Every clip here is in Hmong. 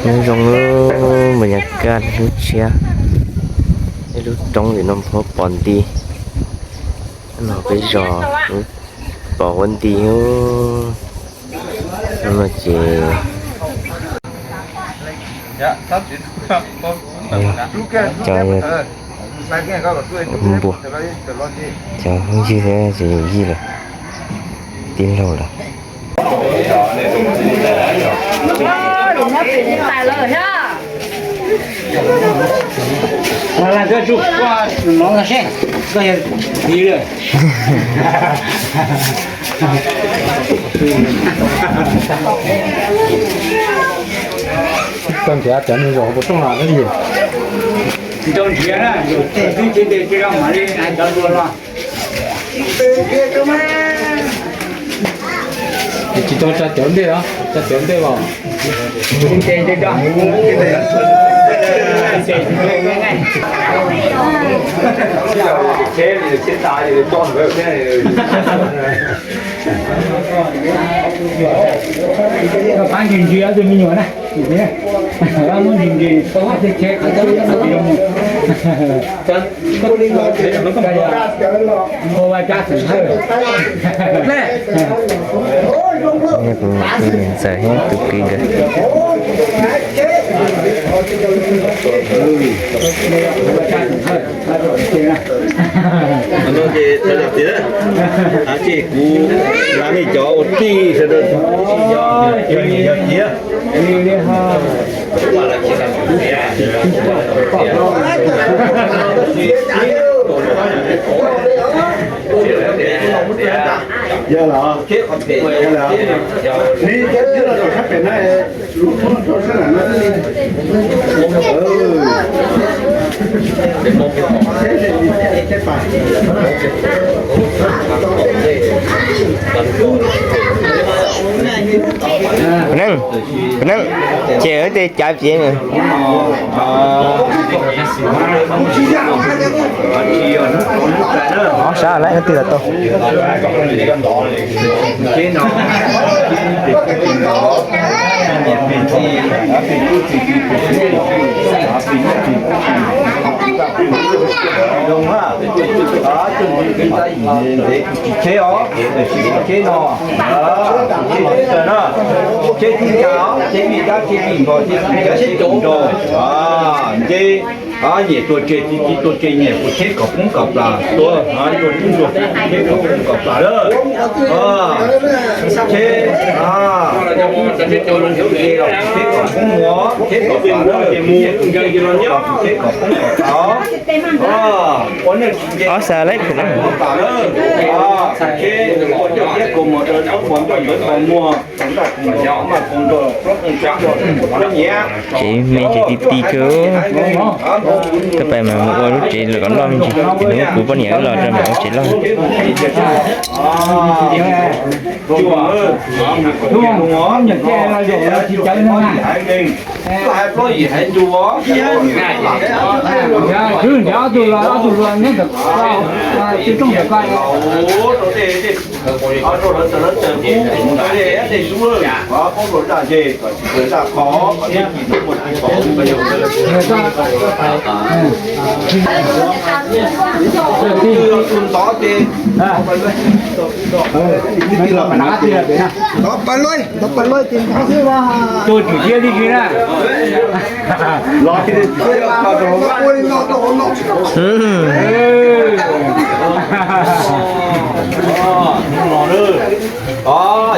Nyob zoo, mus nyas kaj lub tshiab, ib lub roob tim no phob pom nti, no peb zos pom ua nti. No ces cov, npua, cov phooj ywg thiab tseem yawm yij lawm, tij laug lawm. Koj nrhiav cov neeg zaum hauv paus rooj los dab tsi? Tsis tau nrhiav na, yus twb tsis ntes tsis zoo mam li hais cov hluas los. Tsis tau tsa cov ntej os, tsa cov ntej los. Pab ntsis ntsis ob tug me nyuam na, muab ntsis ntsis tau ob tug tsheb qhov tau ib tug zoo. Ua ua tsa xeem hawj. Ntxawm thiab tus kwv nkawd. Ces kuv hais nej cov ua tij sawv daws, yog tiag. Yog los, yog los, neb cov tib los rau sab pem na, lub rau sab nram no li. Neej, neej, ces wb tej cav piv. Ob sab lawm, twg los tau. Tsis cheb os, tab sis cheb no, cheb tib ncas os, cheb vij dab, cheb vij npog, cheb tib ncas, cheb tib nraug. Nce, nyiam tuag tseg, tib tib tuag tseg, nyiam kuv cheb kom poob kom plam tuag, tuag tub tuag teb kom poob kom plam lawm. Cheb, cheb kom poob muag, cheb kom plam lawm, nyiam kuv cheb kom poob kom plam. Ua neej tsis nce, ob sab lawm, plam lawm. Cheb ua coj thiab kaus mom rau tsob npog ntoj ntawd npog muag, kaus ntaj kaus mom maj kaus nrog plaub kooj tsab nrog plaub nyiav. Tsev me tsev ti ti kawg. Tab pais mas mus ua lub tsev lawm kom loj me ntsis, nws muab kuv poj niam wb los rau mam ua tsev loj. Hais plaub yim hais ntus os. Twb nrhiav ob tug los, ob tug los nyob ntawm ko, tsis rooj ntawm ko. Tus ntov ces ntov pawg luaj, ntov pawg luaj ces ntov xwb. Tus tswm ciab tib si na. Los hnub no,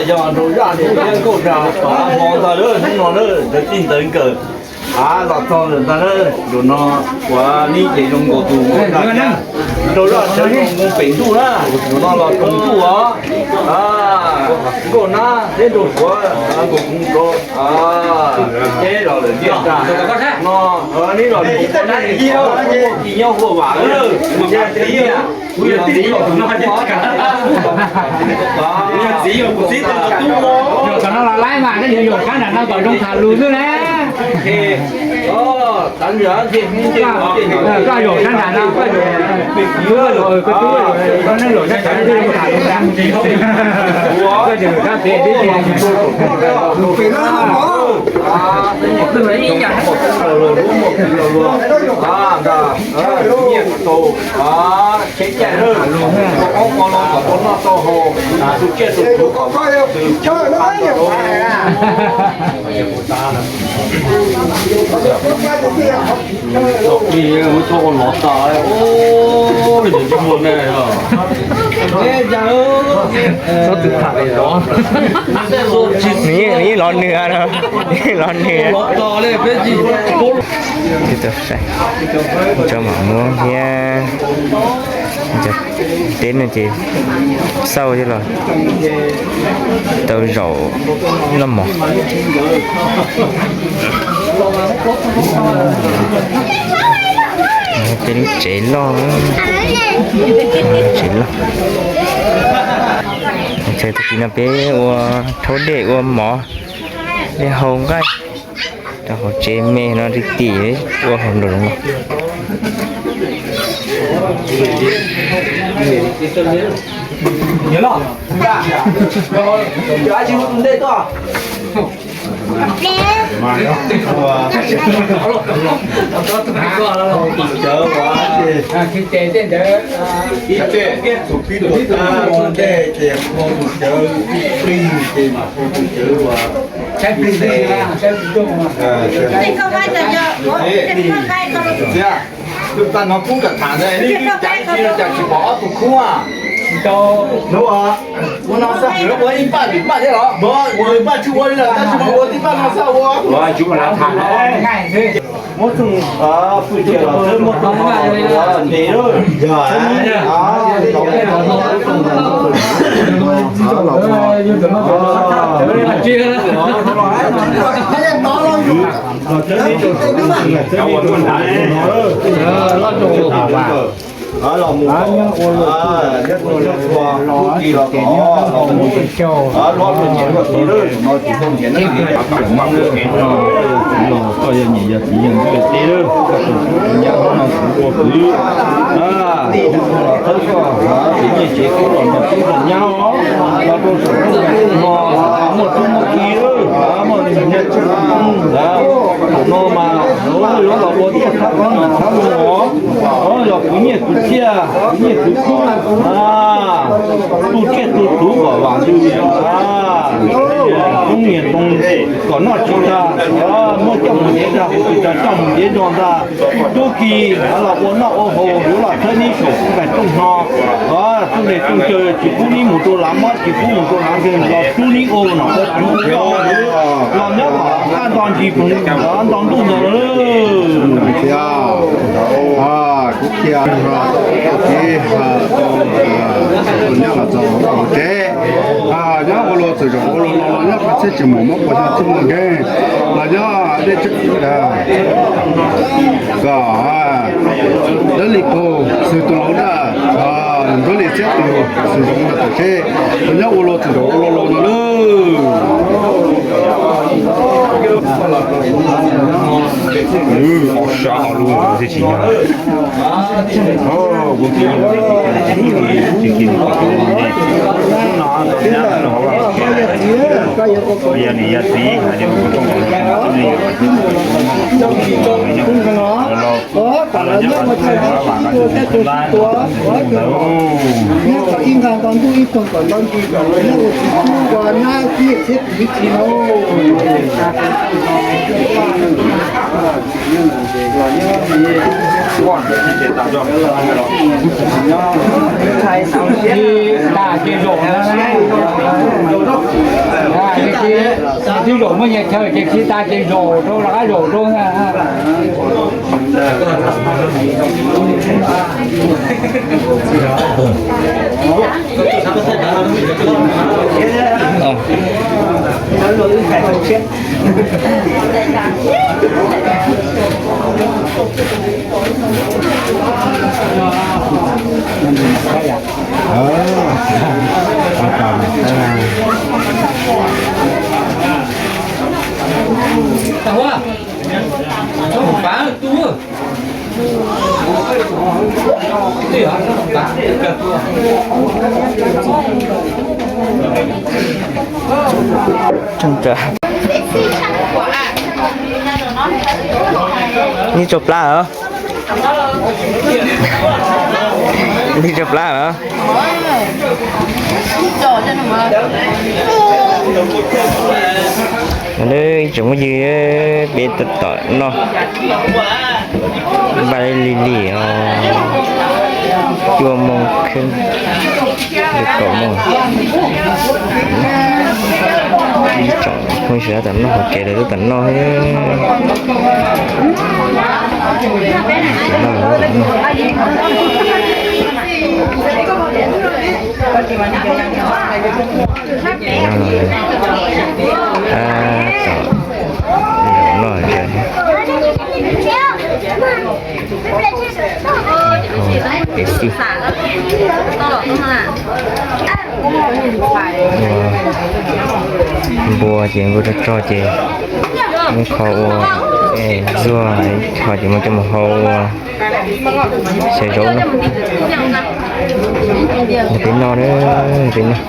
yog nraug zaj nraug thiab nkauj ras pam hmo ntag lawm hnub no na, ntawd txij ntawd nkawd. Av los txog ntawm ntag na, zaum no uas neb ces zoo nkaus tus nkauj ras thiab, nraug zaj sawv nkaus pem ntuj na, zaum no los tsaus ntuj os. Nkauj nab thiab nraug suav nkaus mus rau teb los lawm ntiaj teb no, neb los lawm ntiaj teb, nyob huaj vam lawm. Yog tom no los laib mas, koj yuav yuav sab nram no kom zoo tham lus xwb na. Koj yuav sab nram no, koj yuav, koj tub yuav, koj neej yuav sab nram no thiaj zoo tham lus na. Koj yuav sab pem tib si. Nws yeej los nws no, los nws. Tib tug saib, cov mam muab thiab. Cov teb no ces xauj coj los tau zaum noj mov. Tej lub tsev loj, tsev loj. Tag kis no peb ua rhaub dej ua mov, dej hau nqaij rau hauv tsev me no, tim tim ua hauv nraum zoov no. Tag no kub kam tham ntawd, cas tsis pom ob tug khub a? Ua no xwb, ua ib paj lwm paj thiab los? Ua lwm paj tsis ua li lawm, tab sis mas ua tib paj no xwb ua. Muab txooj pwj cia los xwb, muab txooj ntes lawm. Yog, los mus, nyob tus nyob txhua, tub ki los kom los mus, luag luag niam luag txiv lawm no tsis tau niam neeb txiv. Koj yog niam yog txiv yog ntiaj teb lawm, koj tus nyab no kuv ua kwv, los thawb koj txiv nyiaj txiv kub los nrog tub nrog nyab os, los rau saum rooj no, muaj tub muaj ki lawm, muaj niam txiv ntawd, thaum no mas yuav los ua tuaj thab qhov no thab no os, yog kwv nyiaj kwv txiaj, kwv nyiaj kwv kub, tu tsiaj tu txhu kom vam ntws, koob niam ntoo kom noj tsis tag, muab coj mus ntev tag, tsis tau coj mus ntev zog ntag. Tub ki los ua noj ua haus, yuav los thawb neb saum nqaij rooj hno, txuj nqe txuj caw tsis pub neb mus rau lav mob, tsis pub mus rau lav nkeeg, los rub neb ua nom ua tswv, los nyob kom qab nto ntsis pes nto ntuj ntawd. Kuv qhia tau kev tus nyab los txog hauv tsev, nyob ua luag txwm zaum ua luag laus los nyob qhov txhiab tsis mus muab quas xyoo txij muaj nkeeg los nyob dej tsawb kom dawb li qaug xwm tus laus daj, ntxuav li txhiab tus xwm zoo ntawm tawm seb los nyob ua luag txwm zaum ua luag laus no lawm. Nyob kom ib nqag nto ntuj ib tog kom nto ntsis kom los nyob ua txiv tub ua nyab txiv yawm txiv txiv txiv no. Tag ces zaum, tag ces zaum, muab nyias chaw ces khi tag ces zaum rau lawv qab zaum rau na. Tseem tsam. Nij tso plab os. Nij tso plab os. Ib tsoom phooj ywg, peb tab tom noj, npaj li lig os, cuaj moos kheeb, li kaum moos. Ib tsoom phooj ywg sawv daws tam noj hauv kev, lawv lub tam noj. Tam noj, kev xij. Npua ces npua tso tso ces muab kho ua, zuaj ho ces muab coj mus hau ua xyaw zaub na. Peb noj, peb noj.